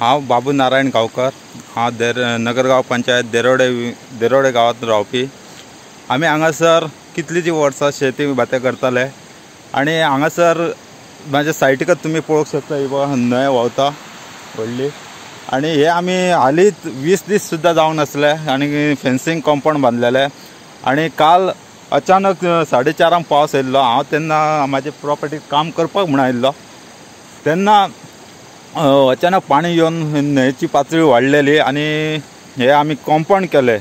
हांव बाबू नारायण गांवकर. हांव नगरगांव पंचायत देरोडे गांवांत रावपी. आमी हांगासर कितलींशीं वर्सां शेती भातें करताले आनी हांगासर म्हाज्या सायटीकच तुमी पळोवंक शकता, ही बघा न्हंय व्हांवता व्हडली. आनी हे आमी हालींच 20 दीस सुद्दां जावंक नासले आनी फेन्सींग कॉम्पावंड बांदलेलें. आनी काल अचानक 4:30 पावस येयल्लो. हांव तेन्ना म्हाजे प्रॉपर्टीक काम करपाक म्हूण आयिल्लो तेन्ना अचानक पाणी येवन न्हंयची पातळी वाडलेली आनी हे आमी कॉम्पावंड केले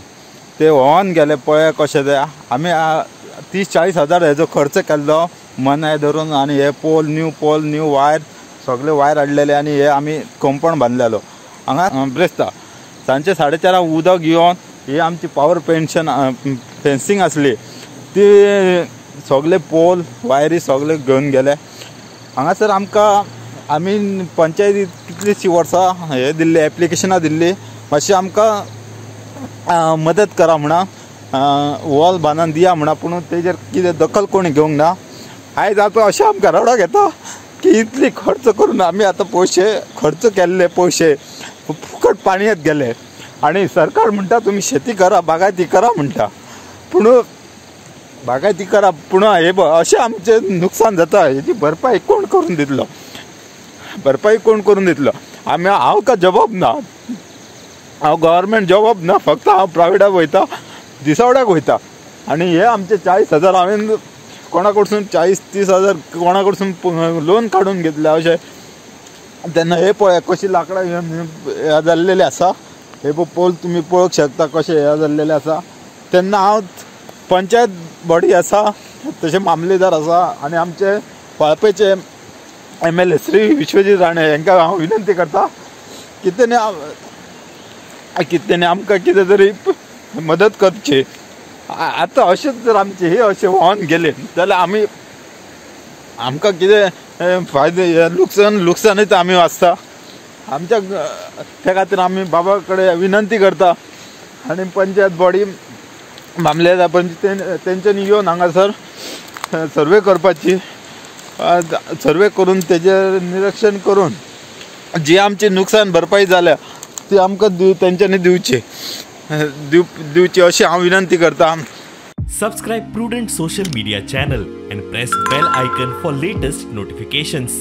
ते व्हांवन गेले. पळय कशें ते आमी 30-40 हजार हेजो खर्च केल्लो मनाय धरून आनी हे पोल न्यू वायर सगळे वायर हाडलेले आनी हे आमी कॉम्पावंड बांदलेलो. हांगा ब्रेस्ता सांजचे 4:30 उदक येवन ही आमची पावर फेन्सींग आसली ती सगळे पोल वायरी सगळे घेवन गेले. हांगासर आमकां आमी पंचायती कितलींशीं वर्सां हे दिल्ली एप्लिकेशनां दिल्ली, मातशी आमकां मदत करा म्हणा, वॉल बांदून दिया म्हणा, पूण तेजेर कितें दखल कोणी घेवंक ना. आयज आतां अशें आमकां रडोक येता की इतली खर्च करून आमी आतां पयशे खर्च केल्ले पयशे फुकट पाणयेंत गेले. आनी सरकार म्हणटा तुमी शेती करा, बागायती करा म्हणटा, पूण बागायती करा पूण हे अशें आमचें नुकसान जाता. हेजी भरपाई कोण करून दितलो? भरपाई कोण करून दितलो? आमी हांव का जॉबाक ना, हांव गव्हर्मेंट जॉबाक ना, फक्त हांव प्रायवेटाक वयता, दिसवड्याक वयता. आनी हे आमचे 40 हजार हांवें कोणा कडसून 40-30 हजार कोणा कडसून लोन काडून घेतले अशें. तेन्ना हे पळय कशी लांकडां हे जाल्लेली आसा, हे पोल तुमी पळोवंक शकता कशें हे जाल्लेलें आसा. तेन्ना हांव पंचायत बॉडी आसा, तशें मामलेदार आसा आनी आमचे वाळपयचे MLA Shri Vishwajit Rane हांकां हांव विनंती करता की तेणी आमकां कितें तरी मदत करची. आतां अशेंच जर आमचें हे अशें व्हांवन गेलें जाल्यार आमी आमकां कितें फायदे लुकसानूच आमी आसता आमच्या. त्या खातीर आमी बाबा कडेन विनंती करता आनी पंचायत बॉडी मामलेदार पंच तेंच्यांनी येवन हांगासर सर्वे करपाची, सर्वे करून तेजेर निरीक्षण करून जी आमची नुकसान भरपाई जाल्या ती आमकां तेंच्यांनी दिवची दिवची अशी हांव विनंती करता. Subscribe Prudent social media channel and press bell icon for latest notifications.